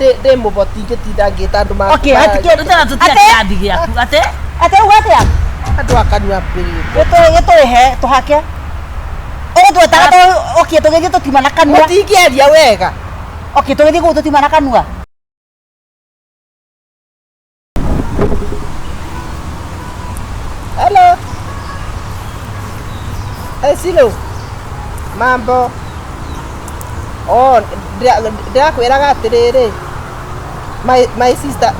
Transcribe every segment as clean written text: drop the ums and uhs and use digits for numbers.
Ndĩ mũboti ngĩtinda ngĩta andũ ma Okay, hatikĩ- Tũtara tũtia Ate? kĩrathi gĩaku atĩ Atĩ uga atĩa? Andũ a kanua mbĩrĩte. Gĩtũrĩhe tũhake. Ũgũtwetaga okay tũgĩthiĩ tũtiuma na kanua. Mũtingĩaria wega. Okay tũgĩthiĩ kũu tũtiuma na kanua. Hello. Hey, Silo. Mambo. Oh, ndĩrakwĩraga atĩrĩrĩ.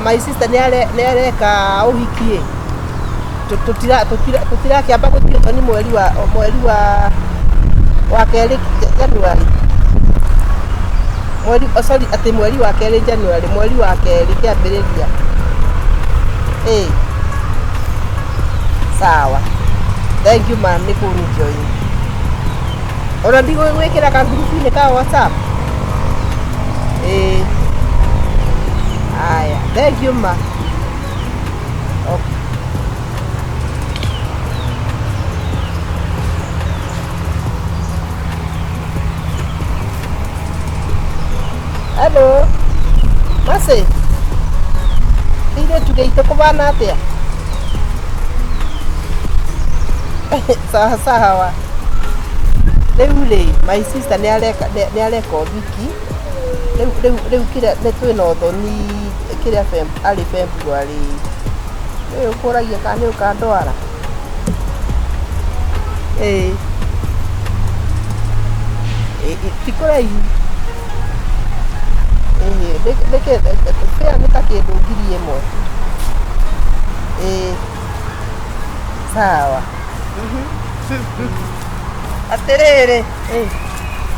My sister nĩ areka ũhiki ĩ. Tũtirakĩamba gũthiĩ ũthoni mweri wa kerĩ January. Mweri, oh, sorry, atĩ mweri wa kerĩ January, mweri wa kerĩ kĩambĩrĩria. Ĩ. Sawa. Thank you man nĩ kũnjoin. Ona ndigũgwĩkĩra ka group-inĩ ka WhatsApp. Ĩ. Aya, thank you ma. Okay. Hello. Masi. Kĩirĩtu gĩitũ kũbana atĩa? Sawa sawa. Rĩu rĩ, my sister nĩ areka ũhiki. Rĩu kĩrĩa nĩ twĩna ũthoni kĩrĩa arĩ February. Rĩu ũkũragia kana nĩ ũkandwara? Ĩĩ. Ĩ, ti kũraihu. Ĩĩ, fare nĩ ta kĩndũ 1000. Ĩĩ. Sawa. Atĩrĩrĩ, Ĩĩ.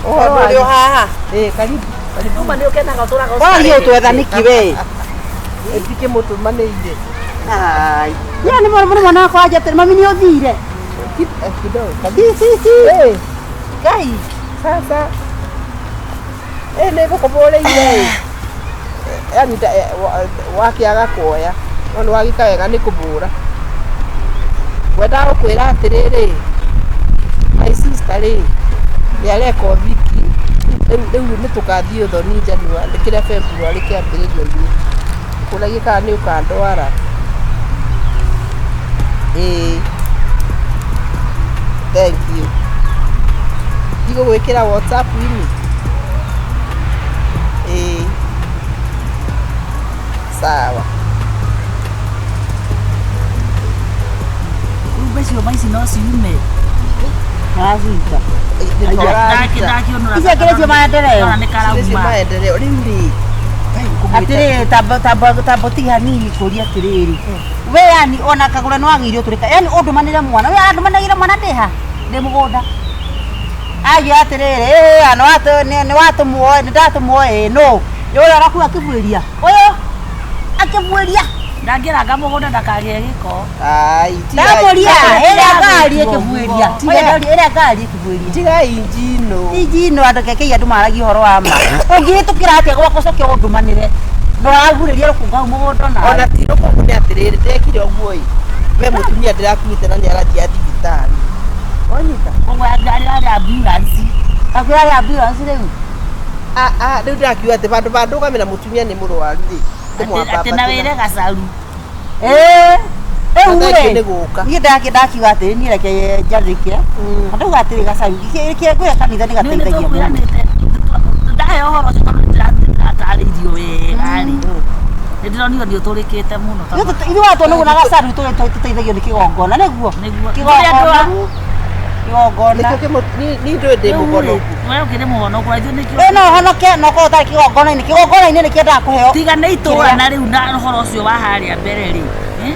ũhoro ũrĩ o haha. Ĩĩ, karibu. Karibu. Uma nĩ ũkenaga ũtũraga Waria ũtwetha nĩkĩ we? Ndikĩmũtũmanĩire. Ai. Ya nĩ mwana mwana wakwa aja atĩrĩ mami nĩ ũthire. Kidogo. Si si si. Ĩĩ. Ngai. Sasa. Ĩĩ nĩ ngũkũbũrĩire ĩ. Yani wakĩaga kuoya. No nĩ wagĩka wega nĩ kũbũra. Ngwendaga gũkwĩra atĩrĩrĩ, my sister rĩ, nĩ areka ũhiki. Rĩu nĩ tũkathiĩ ũthoni January, kĩrĩa February kĩambĩrĩrio-inĩ. Ngũragia kana nĩ ũkandwara. Ĩĩ. Thank you. Ndigũgwĩkĩra WhatsApp-inĩ? Ĩĩ. Sawa. Rĩu mbeca ici no ciume. Araciruta. Nĩ Ndakĩũnũra. Icio kĩrĩ cio maendeleo. Nĩ Icio karauma. maendeleo. Rĩu rĩ, Ngai ngũmwĩta- Atĩrĩrĩ tamba ũtige hanini kũria atĩrĩrĩ. We yani ona kagũra nĩ wagĩrĩire ũtũrĩka. Yani ũndũmanĩre mwana. We arandũmanagĩra mwana ndĩ ha? Ndĩ mũgũnda. Agia atĩrĩrĩ, ĩĩ nĩ watũmwo nĩ ndatũmwo ĩĩ no. Nĩ ũrĩa ũrakua akĩbuĩria. Ũyũ akĩbuĩria. Ndangĩranga mũgũnda ndakagĩe gĩko. Ai, Ndamũria ĩrĩa ngari ĩkĩbuĩria. Tiga- Ĩrĩa ngari ĩkĩbuĩria. Tiga injino. Injino andũ kekei andũ maragia ũhoro wa ma. Ũngĩhĩtũkĩra atĩa gwakwa ũcoke ũndũmanĩre. Na ũragurĩria rũkũngũ hau mũgũnda nawe. Ona ti rũkũngũ nĩ atĩrĩrĩ, ndekire ũguo ĩ. We mũtumia ndĩrakuĩte na nĩ arathiĩ thibitarĩ. Wanyita? Koguo arĩ ambulance. Akwĩra arĩ ambulance rĩu. Ah, ah, rĩu ndĩrakiuga atĩ vandũ va ndũgame na mũtumia nĩ mũrwaru rĩ. Atĩ na wĩre gacaru. Ĩĩ. Rĩu Thank you rĩ. nĩ gũka. Niĩ ndakiuga atĩrĩ niĩ reke njathĩke. Na ndauga atĩrĩ gacaru kĩrĩa kwĩra kanitha nĩ Nĩ gateithagia mũno. tũkwĩranĩte. Ndaheo ũhoro ũcio tondũ nĩndĩratarĩirio wega rĩ. Nĩ ndĩronire nĩ ũtũrĩkĩte mũno tondũ Ithuĩ watuona ũguo na gacaru tũteithagio nĩ kĩgongona nĩguo. Nĩguo. Kĩgongona. Kĩgongona. Nĩkĩo niĩ ndũĩ ndĩ mũhonoku. We ũkĩrĩ mũhonoku na ithuĩ nĩkĩo Ĩ no ũhonoke na ũkorwo ũtarĩ kĩgongona-inĩ. Kĩgongona-inĩ nĩ kĩendaga kũheo. tiga nĩ itũra na rĩu na ũhoro ũcio wa harĩa mbere rĩ eh,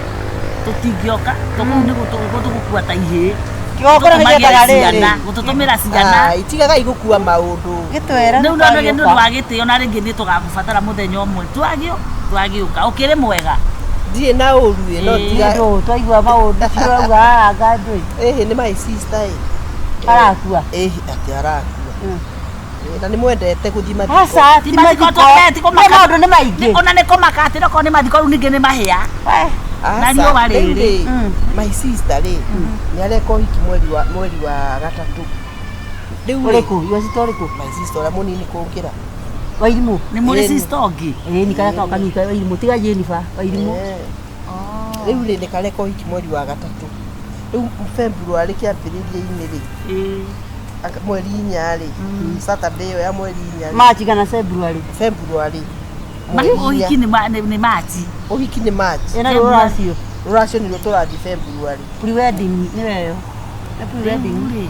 tũtingĩoka tũkũu nĩ tũgũkua ta ihĩĩ. Kĩgongona nĩ kĩendaga rĩrĩ. Ciana, gũtũtũmĩra ciana. Ai, tigagai gũkua maũndũ. Gĩtwĩre. Rĩu no nĩ ũndũ wa gĩtĩo na rĩngĩ nĩ tũgakũbatara mũthenya ũmwe twagĩũka ũkĩrĩ mwega. Ndirĩ na ũru ĩ, no Ĩĩ. tiga Ndũ twaigua maũndũ tũrauga haha ndũĩ. ĩhĩ nĩ my sister ĩ. Arakua. Ĩhĩ atĩ arakua. Ĩĩ, na nĩ mwendete gũthiĩ mathiko. Aca Ti ti mathiko mathiko. tũkee, ti kũmaka. Nĩ maũndũ nĩ maingĩ. Ona nĩ kũmaka atĩ okorwo nĩ mathiko rĩu ningĩ nĩ mahĩa. We. Na Aca, riũa rĩu rĩrĩ. rĩ, my sister rĩ, nĩ areka ũhiki mweri wa gatatũ. Rĩu rĩ, Ũrĩkũ? Your sister ũrĩkũ? My sister ũrĩa mũnini kũngĩra. Wairimũ. Nĩ mũrĩ Ĩni. sister ũngĩ? Ĩni karĩa kao kanini ka Wairimũ tiga Jennifer Wairimũ. Eh. Rĩu rĩ nĩ kareka ũhiki mweri wa gatatũ. Rĩu February kĩambĩrĩria-inĩ rĩ, Ĩĩ. mweri inya rĩ, Saturday ĩyo ya mweri inya rĩ, March kana February. February mweri inya. Ũhiki nĩ Machi. Ũhiki nĩ March. Ĩna rũracio. Rũracio nĩruo tũrathiĩ February. Pre-wedding nĩ weyo. Nĩ pre-wedding. Rĩu rĩ,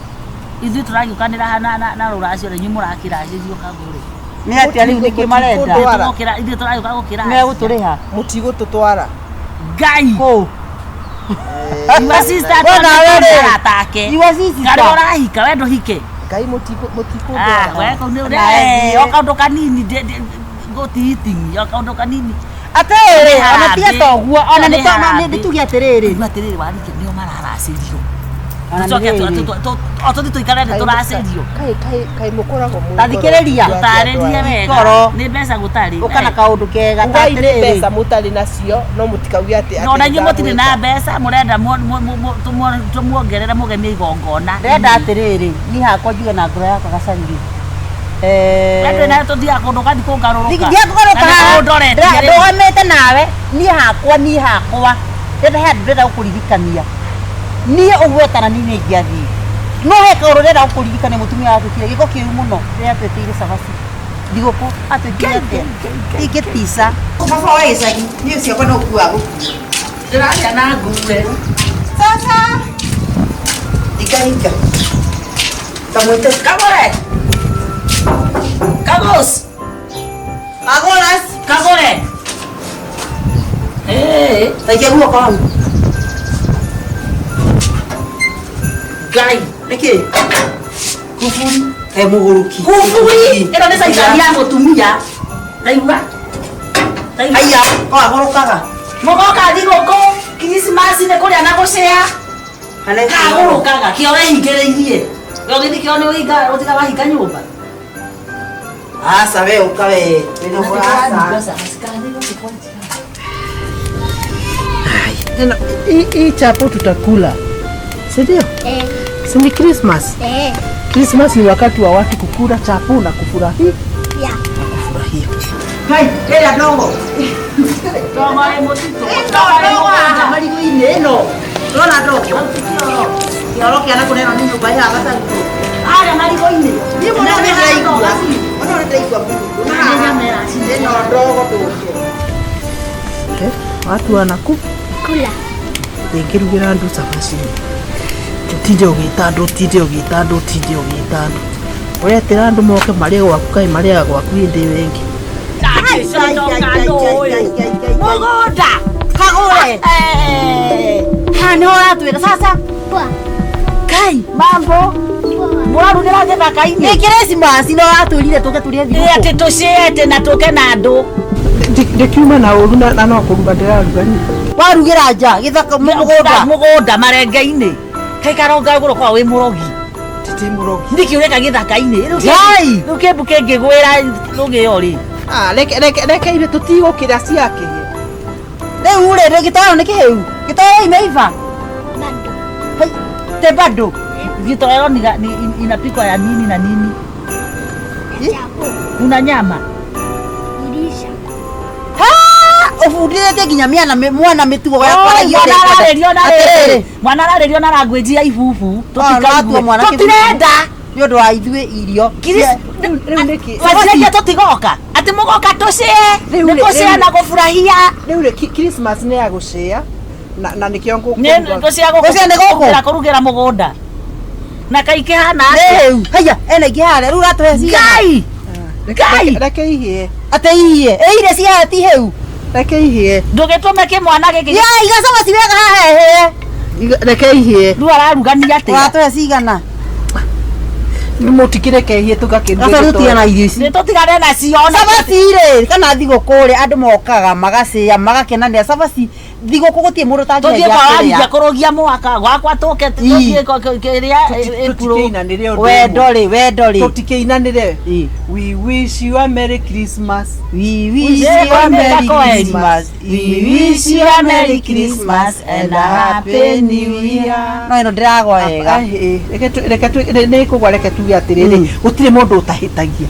ithuĩ tũragĩũkanĩra haha na rũracio rĩ, inyuĩ mũrakĩracĩrio kagũre. Nĩ atĩa rĩu nĩkĩ marenda? Mũtigũtwara. Tũgũkĩra ithuĩ tũragĩũka gũkĩracia. Megũtũrĩha. Mũtigũtũtwara. Ngai. Kũ? Your sister We nawe rĩ. arata ake. Your sister. Karĩa ũrahika we ndũhike. Ngai Ah, mũtikũndwara. we kau nĩ Na ũrĩa o kaũndũ kanini gũtiitingi o kaũndũ kanini. Atĩrĩrĩ, Nĩ ona tiga harambee. ta ũguo, ona Nĩ nĩ harambee. nĩ tuge atĩrĩrĩ. Rĩu atĩrĩrĩ warike nĩo mararacĩrio. Ona nĩ Tũcoke rĩrĩ. o tũthiĩ tũikare thĩ tũracĩrio. Kaĩ kaĩ kaĩ mũkoragwo mwĩ Ta thikĩrĩria. ngoro Tũtarĩrie wega. Ngoro. Nĩ mbeca gũtarĩ. Ũka na kaũndũ kega ta Ugai nĩ atĩrĩrĩ. mbeca mũtarĩ nacio no mũtikauge atĩ No na inyuĩ mũtirĩ na ndamwĩta. mbeca mũrenda tũmuongerere mũgemie igongona. Ndĩrenda atĩrĩrĩ, niĩ hakwa njuge na ngoro yakwa gacari-rĩ. We ndwĩ nayo tũthiaga kũndũ ũgathiĩ kũngarũrũka. Thiĩ kũgarũrũka Na nĩ haha. ũndoretie rĩu. Ndũgamĩte nawe, niĩ hakwa niĩ hakwa ndĩrenda he handũ ndĩrenda gũkũririkania. Niĩ ũguo wetana niĩ nĩ ingĩathiĩ. No he kaũndũ ndĩrenda gũkũririkania mũtumia watwĩkire gĩko kĩũru mũno rĩrĩa atwĩtĩire cabaci. Thigũkũ atwĩkire atĩa? Ingĩtica. Baba wa gĩcagi, niĩ ciakwa no kuaga gũkua. Ndĩrarĩa na nguwe. Sasa Ringa ringa. Kamwĩte. Kagũre. Kagũs. Agũra. Kagũre. Eh, Taikia guoko hau. Ngai. Nĩkĩ? Kuburi. He mũgũrũki. Kuburi. Ĩno nĩ caitani ya mũtumia. Taigua. Taigua. Haiya, ko agũrũkaga. Mũgoka thigũkũ Krismasi nĩ kũrĩa na gũcĩa. Kana Kagũrũkaga kĩo wehingĩrĩirie. We ũgĩthiĩ kĩo nĩ ũhinga ũtiga wahinga nyũmba. Aca we ũka we. Wĩna ũhoro aca. Tena, hii chapo tutakula, si ndio? Eh, Si ni Christmas? eh, Christmas ni wakati wa watu kukula chapo na kufurahi ya. kufurahia. Hai, ĩrĩa ndogo. Ndogo ĩ mũtitũ. Ndogo haha marigũ-inĩ ĩno. Ndĩrona ndogo. Kĩoro kĩa nakũ neno nĩ nyũmba ya gatarũ. Harĩa marigũ-inĩ. Niĩ mũno nĩ ndĩraigua. Mũno nĩ ndĩraigua mũno. Na nĩ nyama ĩracina. Ĩno ndogo ndũke. Eh, watu wanaku Kula. ndingĩrugĩra andũ cabaci ũtinde ũgĩta andũ ũtinde ũgĩta andũ ũtinde ũgĩta andũ ũretĩra andũ moke marĩe gwaku kaĩ marĩaga gwaku hĩndĩ ĩyo ĩngĩ Mũgũnda. Kagũre. Haha nĩho ũratwĩra sasa. Poa. Kai, mambo. Poa. Mũrarugĩra gĩthaka-inĩ. Nĩ Christmas no ũratwĩrire tũke tũrĩe Ĩ thigũkũ. atĩ tũcĩe atĩ na tũke na andũ. Ndikiuma na ũru na no kũruga ndĩraruga niĩ. Warugĩra nja gĩthaka mũgũnda. Mũgũnda marenge-inĩ. Kaĩ karonga gũrũ wĩ mũrogi. Ndĩ mũrogi. Nĩkĩ ũreka gĩthaka-inĩ? Rĩu Ngai! Rĩu kĩmbu kĩngĩgwĩra rũgĩo rĩ. Ah, reke reke reke ithuĩ tũtigũkĩra ciake Rĩu rĩ rĩ gĩtoero nĩ kĩhĩu. Gĩtoero imeiva. Bado. Hai, te bado. Gĩtoero inapikwa ya nini na nini. Chapo. Kuna nyama. Irisha. Ha! Ũbundithĩtie nginya mĩana mwana mĩtugo ya kwaragia Mwana ũrĩa ararĩrio na Atĩrĩrĩ, rĩrĩ. Mwana ararĩrio na language ya ibubu. no atua mwana kĩbubu. Tũtirenda. Nĩ ũndũ wa ithuĩ irio. Rĩu nĩkĩ Waciria tũtigoka. Atĩ mũgoka tũcĩe. Rĩu Nĩ rĩ- gũcĩa rĩu- na gũfurahia. rĩu rĩ Christmas nĩ ya gũcĩa na nĩkĩo Nĩ ngũkũruga gũcĩa Gũcĩa nĩ gũkũ? gũkĩra kũrugĩra mũgũnda. Na kaikĩhana atĩa? Rĩu, haiya, ena ingĩ harĩa, rĩu ũratũhe cigana? Ngai! Ngai! Reke ihĩe Atĩ ihĩe, ĩ irio cia ti hĩu. reke ihĩe Ndũgĩtũme kĩmwana gĩkĩ Ya, iga cabaci wega haha ĩhĩe. Reke ihĩe rĩu ararugania atĩa? Ũratũhe cigana? Mũtikĩreke ihĩe tũgakĩruga Sasa rĩu tigana na irio ici. Nĩ tũtigane nacio ona Cabaci rĩ, kana thigũkũ rĩ, andũ mokaga magacĩa magakenanĩra. Cabaci thigũkũ gũtirĩ mũndũ tũthiĩ ũtangĩhĩa kwa kũrĩa. warugia kũrũgia mwaka gwakwa tũke tũthiĩ kĩrĩa Tũtikĩinanĩre ũndũ Wendo ũmwe. rĩ, wendo rĩ. Tũtikĩinanĩre. Ĩ. We wish you a Merry Christmas. We wish Ĩ, you a Merry koeni. Christmas. We wish you a Merry Christmas and a Happy New Year. No ĩno ndĩragwa wega. Ah, ĩ, reke nĩ kũgwa reke tuge atĩrĩrĩ gũtirĩ mũndũ ũtahĩtagia.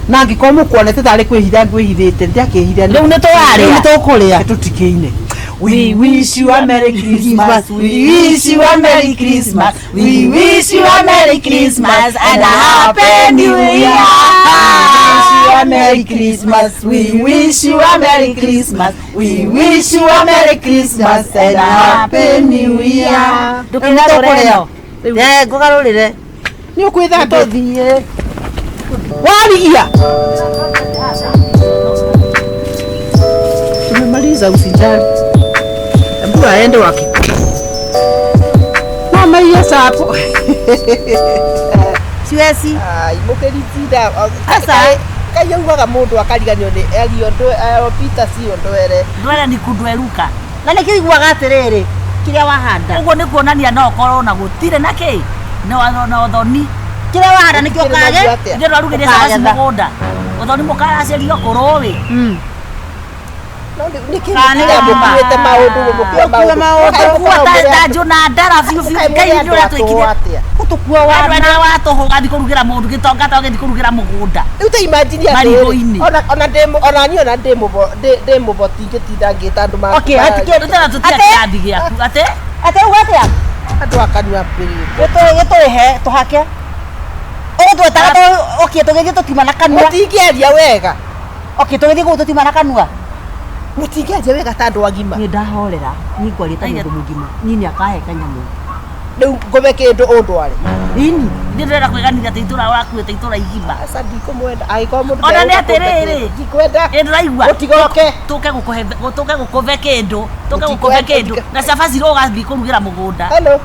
Na angĩkorwo mũkuonete tarĩ kwĩhitha ngwĩhithĩte ndiakĩhitha. Rĩu nĩ tũrarĩa. Rĩu nĩ tũkũrĩa. Tũtikĩine. We wish you a Merry Christmas. We wish you a Merry Christmas. We wish you a Merry Christmas and a Happy New Year. We wish you a Merry Christmas. We wish you a Merry Christmas. We wish you a Merry Christmas and a Happy New Year. Ndũkĩgarũre ĩno. Eh, ngũgarũrĩre. Nĩ ũkwĩthamba. Tũthiĩ. Warigia. Tumemaliza, usijali. Hebu aende waki. Mama hiyo sapo. Siwezi. Ai, mũkĩritinda. Aca. Kai augaga mũndũ akariganio nĩ Elio Peter sio ndwere. Ndwere ni kundweruka. Na nĩkĩo iguaga atĩrĩrĩ, kĩrĩa wahanda. Ũguo nĩ kuonania no ũkorwo na gũtirĩ na kĩ na ũthoni. Kĩrĩa wahanda nĩkĩo Gũtirĩ na ũkage. atĩa? Ithuĩ twarugire cabaci Ũkagetha. mũgũnda. Ũthoni mũkaracĩrio kũrũĩ. No nĩ kĩ Kana nĩ mũkuĩte maũndũ mũkua Mũkua maũndũ. Kua ta njũ na ndara biũ biũ. Kaĩ Ngai mũrĩ nĩ ũrĩa andũ twĩkire. atũũ atĩa? Gũtũkua Andũ wana. arĩa watũhũ gathiĩ kũrugĩra mũndũ gĩtonga ta ũgĩthiĩ kũrugĩra mũgũnda. Rĩu ta imagine atĩrĩrĩ, Marigũ-inĩ. ona ndĩ ona niĩ ona ndĩ mũbo ndĩ mũboti ingĩtinda ngĩta andũ ma Okay, atĩ kĩ- Rĩu tena tũtirĩ Atĩ? kĩrathi gĩaku. Atĩ? Atĩ uga atĩa? andũ akanua mbĩrĩrĩ. Gĩtũrĩhe tũhake. Ũgũtwetaga okay tũgĩthiĩ tũtiuma na kanua. Mũtingĩaria wega. Okay tũgĩthiĩ kũu tũtiuma na kanua. Mũtingĩaria wega ta andũ agima. Niĩ ndahorera, niĩ ngwaria ta mũndũ mũgima. Niĩ nĩ akahe kanyamũ. Rĩu ngũme kĩndũ ũndware. Ini. Ithuĩ ndĩrenda kwĩganithia atĩ itũra ũrakuĩte itũra igima. Aca ndikũmwenda angĩkorwo mũndũ Ona nĩ ndegũka kũmbe atĩrĩrĩ. kĩndũ, Ndikwenda. Ĩ ndũraigua? Mũtigoke. Tũke gũkũhe tũke gũkũve kĩndũ, tũke gũkũve Mũtikwe- kĩndũ. mũtika- Na cabaci rĩ ũgathiĩ kũrugĩra mũgũnda. Hello.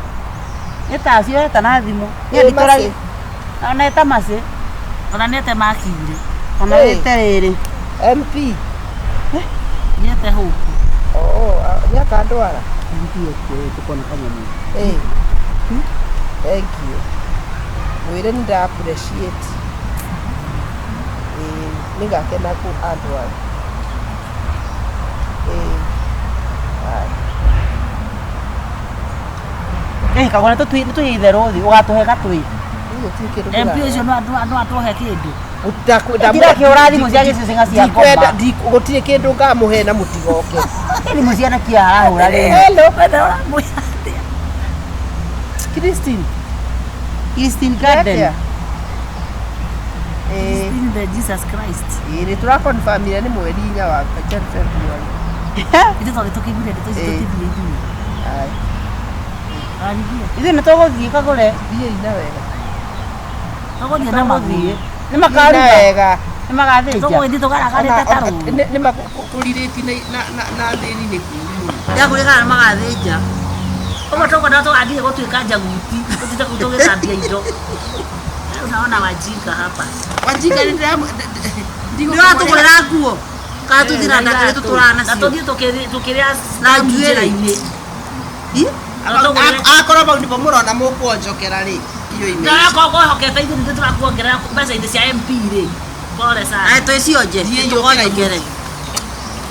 Nĩ tacio eta na thimũ. Ĩ, Niĩ nditũragia. Mercy. Ona eta macĩ. Ona nĩete makiure. Ona Ĩ. wĩte rĩrĩ. MP. Nĩete hũku. Oh, nĩ akandwara. Ndiye tukona kanyamũ. Ĩ. Thank you. Mwĩre nĩ nda appreciate. Ĩ, nĩngakena kũ andware. Ĩ. Haya. Eh, kagona tũthiĩ itherũ thĩ ũgatũhe gatũĩ. Rĩu gũtirĩ kĩndũ MP kĩrarĩa. ũcio no atũhe kĩndũ. Ndirakĩhũra thimũ cia gĩcicinga cia Ndikwenda ngoma. gũtirĩ kĩndũ ngamũhe na mũtigoke. Thimũ cia nakia arahũra rĩu. Hello. Wethe ũramwĩra atĩa? Christine. Christine Garden. Atĩa? Ĩ, In the Jesus Christ. ĩ, nĩ tũrakonfamire nĩ mweri inya wa February. Ithuĩ twagĩ tũkĩiguire ndeto ici Ĩ. tũtithiĩ ithuĩ. Haya. Warigia. Ithuĩ nĩ tũgũthiĩ kagũre. Thiĩi na wega. Tũgũthiĩ na magũrũ. Nĩ Thiĩi na makaruga. wega. Nĩ magathĩnja. Tũgũgĩthiĩ tũgaragarĩte ta rũĩ. Nĩ makũrirĩti na thĩni nĩ kũũru mũno. Ndakũrĩ kana nĩ magathĩnja. Ũguo tũkwenda tũgathiĩ gũtuĩka njaguti. Tũthiĩte kũu tũgĩthambia indo. Rĩu naona wajinga hapa. Wajinga nĩ Nĩ watũgũrĩra nguo. Kana tũthiĩ na ndakĩrĩ tũtũraga Na nacio. tũthiĩ tũkĩrĩa Na njuĩrĩ. njĩra-inĩ. Ĩ? Na tũgũre- Akorwo bau nĩpo mũrona mũkũonjokera rĩ irio ime Na akorwo kwĩhokete ithuĩ nithuĩ tũrakuongerera mbeca-inĩ cia MP rĩ. Pole sana. Aĩ twĩcionje. Thiĩ Tũgonjokere.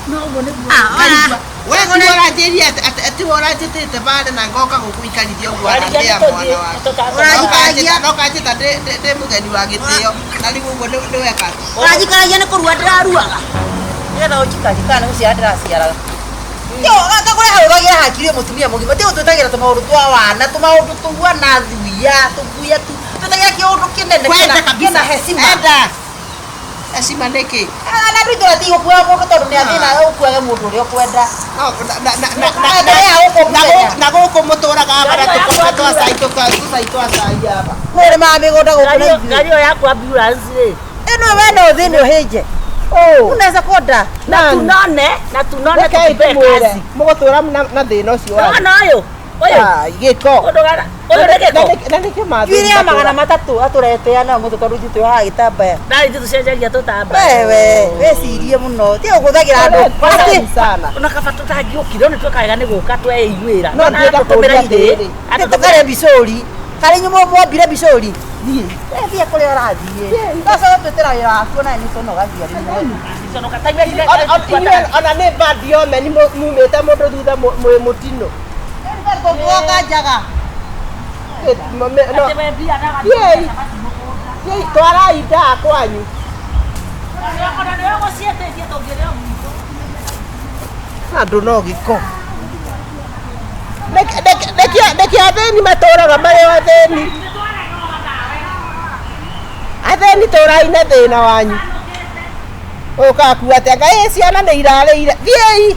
No ũguo nĩguo. Ah, ora. We ti ũranjĩria atĩ we ũranjĩtĩte bare na ngoka gũkũikarithia ũguo Warigia arambĩa nĩ mwana tũthiĩ, waku. Ũranjikaragia. No kanjĩta ndĩ mũgeni wa gĩtĩo na rĩu ũguo nĩ weka atĩa? Ũranjikaragia nĩ kũrua ndĩraruaga. Nĩgetha ũnjikarie kana nĩ gũciara ndĩraciaraga. Tio kagũre hau ũgagĩa hakiri mũtumia mũgima tio twĩtagĩra tũmaũndũ twa wana tũmaũndũ tũhuana thuya tũguya tu twĩtagĩra kĩũndũ kĩnene Kwenda kĩna kabisa. kĩna hecima. Enda. Heshima nĩkĩ? Na andũ itũra ti gũkuaga mũndũ tondũ nĩ athĩna ũkuage mũndũ ũrĩa ũkwenda. No, Na mbere ya gũkũ mũthenya. na gũkũ mũtũraga bara tũkombe twa cai tũcai twa cai aba. Mũrĩmaga mĩgũnda gũkũ na ithuĩ. Ngari ĩyo yaku ambulance rĩ. Ĩno we no ũthĩnĩ ũhĩnje. Unaweza konda. Na tunone, na tunone Rekei tukupee tũmwĩre kazi. mũgũtũra na thĩna ũcio wanyu. Nona ũyũ. Ũyũ. Ai, gĩko. Ũndũ gara. Ũyũ nĩ gĩko. Na nĩkĩ mathĩna Njuĩrĩ ya 300 atũretea nayo mũtwe tondũ ithuĩ twĩohaga gĩtambaya. Na ithuĩ tũcenjagia tũtamba. Wewe wĩcirie mũno ti ũgũthagĩra andũ Atĩ sana. Ona kaba tũtangĩũkire nĩ twĩkaga nĩ gũka tweiguĩra. No ndĩrenda kũũria atĩrĩrĩ. atĩ tũkarĩa bicũri karĩ nyuma mwambire bicũri thiĩ kũrĩa ũrathiĩ ndacoka twĩtĩra wĩra waku ona nĩ tũnogagia rĩmwe Inyuĩ ona nĩ bad omen mumĩte mũndũ thutha mwĩ mũtino. tũngĩwoka njaga Thiĩi, twarai ndaa kwanyu. Ona nĩwe ũgũciĩtĩtie tũngĩrĩa gwitũ. Andũ no gĩko. Nĩkĩ athĩni matũraga marĩ o athĩni? Athĩni tũrai na thĩna wanyu. Ũyũ kakua atĩa? Ngai ciana nĩ irarĩire. Thiĩi.